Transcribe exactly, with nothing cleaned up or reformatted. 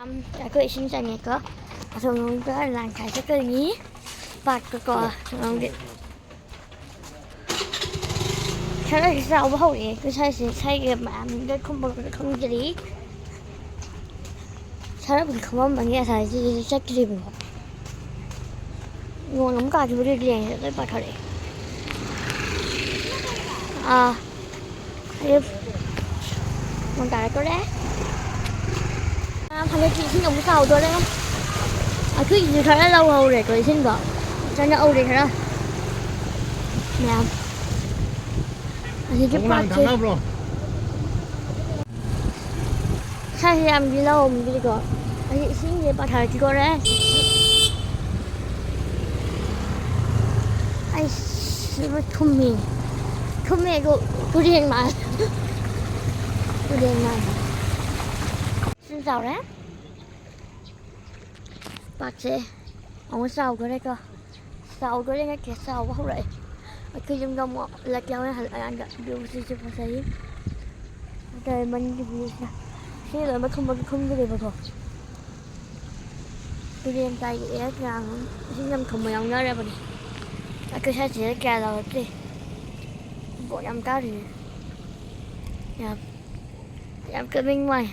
ꯑꯩꯈꯣꯏ ꯏꯁꯤꯡ ꯆꯪꯉꯦꯀꯣ꯫ ꯑꯁꯣꯝꯂꯣꯝꯗ ꯂꯥꯡꯈꯥꯏ ꯆꯠꯀꯅꯤ꯫ ꯄꯥꯠꯇꯀꯣ꯫ ꯑꯁꯣꯝꯂꯣꯝꯒꯤ ꯈꯔꯗꯤ ꯆꯥꯎꯕ ꯍꯧꯔꯛꯑꯦ꯫ ꯑꯩꯈꯣꯏ ꯁ꯭ꯋꯥꯏꯁꯦ ꯁ꯭ꯋꯥꯏꯒꯤ ꯃꯌꯥꯝꯗ ꯈꯨꯝꯕ ꯈꯪꯗ꯭ꯔꯤ꯫ ꯈꯔꯕꯨꯗꯤ ꯈꯨꯝꯃꯝꯕꯅꯤ ꯉꯁꯥꯏ ꯁꯤꯁꯦ ꯆꯠꯇ꯭ꯔꯤꯕꯀꯣ꯫ ꯅꯣꯡ ꯑꯃꯨꯛ ꯇꯥꯈꯤꯕꯒꯤ ꯂꯦꯟꯁꯦ ꯂꯣꯏ ꯄꯥꯏꯈꯠꯂꯛꯑꯦ꯫ ꯑꯥ꯫ ꯑꯌꯨꯛ ꯅꯣꯡ ꯇꯥꯔꯛꯇꯣꯔꯦ꯫ ꯑꯥ, ꯍꯟꯗꯛꯇꯤ ꯏꯁꯤꯡ ꯑꯃꯨꯛ ꯆꯥꯎꯗꯣꯔꯦ꯫ ꯑꯩꯈꯣꯏꯒꯤꯁꯨ ꯈꯔ ꯂꯧꯍꯧꯔꯦꯀꯣ ꯏꯁꯤꯡꯗꯣ꯫ ꯆꯪꯉꯛꯍꯧꯔꯦ ꯈꯔ꯫ ꯃꯌꯥꯝ꯫ ꯑꯁꯤꯒꯤ ꯄꯥꯠꯁꯦ꯫ ꯁ꯭ꯋꯥꯏꯁꯦ ꯌꯥꯝꯗꯤ ꯂꯧꯔꯝꯗ꯭ꯔꯤꯀꯣ꯫ ꯑꯁꯤ ꯏꯁꯤꯡꯁꯦ ꯄꯥꯊꯔꯛꯈꯤꯗꯣꯔꯦ꯫ ꯑꯩꯁ, ꯁꯤꯕꯨ ꯊꯨꯝꯃꯤ꯫ ꯊꯨꯝꯃꯦ ꯑꯗꯣ ꯇꯨꯔꯦꯟ ꯃꯥꯜꯂꯦ꯫ ꯇꯨꯔꯦꯟ ꯃꯥꯜꯂꯦ꯫ ꯏꯁꯤꯡ ꯆꯥꯎꯔꯦ꯫ ꯄꯥꯠꯁꯦ ꯑꯃꯨꯛ ꯆꯥꯎꯗꯣꯔꯦꯀꯣ꯫ ꯆꯥꯎꯗꯣꯔꯦ ꯅꯠꯇꯦ, ꯆꯥꯎꯕ ꯍꯧꯔꯛꯑꯦ꯫ ꯑꯩꯈꯣꯏ ꯌꯨꯝꯗ ꯑꯃꯨꯛ ꯂꯛ ꯌꯥꯎꯔꯦ ꯍꯜꯂꯛꯑꯀꯥꯟꯗ꯫ ꯚ꯭ꯌꯨꯁꯤꯁꯨ ꯐꯖꯩ꯫ ꯑꯗꯩ ꯃꯅꯤꯡꯒꯤ ꯚ꯭ꯌꯨꯁꯤꯅ ꯁꯤ ꯂꯣꯏꯅꯃꯛ ꯊꯨꯝꯕꯒꯤ ꯈꯨꯟꯒꯤꯅꯦꯕꯀꯣ꯫ ꯇꯨꯔꯦꯟ ꯀꯥꯏꯔꯛꯑꯦ ꯀꯌꯥꯅꯣ꯫ ꯏꯁꯤꯡ ꯌꯥꯝ ꯊꯨꯝꯕ ꯌꯥꯎꯅꯔꯕꯅꯦ꯫ ꯑꯩꯈꯣꯏ ꯁ꯭ꯋꯥꯏꯁꯤꯗ ꯀꯌꯥ ꯂꯥꯎꯔꯛꯇꯦ꯫ ꯕꯣꯠ ꯌꯥꯝ ꯇꯥꯔꯤꯌꯦ꯫ ꯌꯥꯝ, ꯌꯥꯝ ꯀꯞꯅꯤꯡ ꯋꯥꯏ꯫